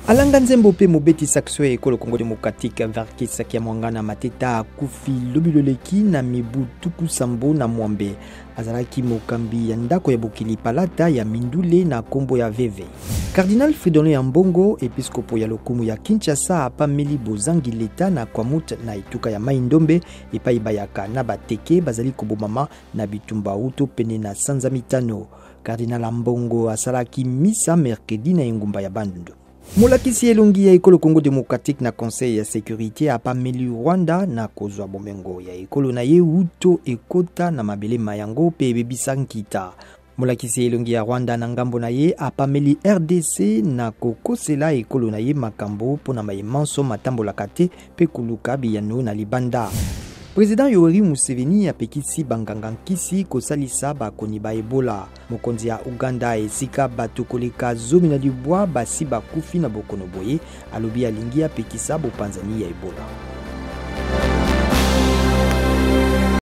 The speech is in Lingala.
Alanga nzembo mpe mobeti saxo ya ekolo Congo Democratique Verckys Kiamwangana Mateta akufi lobi loleki na mibu 76. Azalaki mokambi ya ndako ya bokili palata ya mindule na kombo ya Veve. Cardinal Fridolin Ambongo, episkopo ya lokumu ya Kinshasa, apameli bozangi leta na Kwamouth na etuka ya Mai-Ndombe epai bayaka na bateke bazali kobomama na bitumba uto pene na sanza mitano. Cardinal Ambongo asalaki misa mercredi na engumba ya Bandundu. Molakisi elongi ya ekolo Congo Democratique na Conseil ya Securite apameli Rwanda na kozwa bomengo ya ekolo na ye uto ekota na mabele ma yango mpe ebebisa nkita. Molakisi elongi ya Rwanda na ngambo na ye apameli RDC na kokosela ekolo na ye makambo mpo na maye manso matambolaka te mpe koluka biyano na libanda. President Yoweri Museveni apekisi banganga nkisi kosalisa bakoni ba Ebola. Mokonzi ya Uganda esika bato koleka 19 basi bakufi na bokono boye, alobi alingi apekisa bopanzani ya Ebola.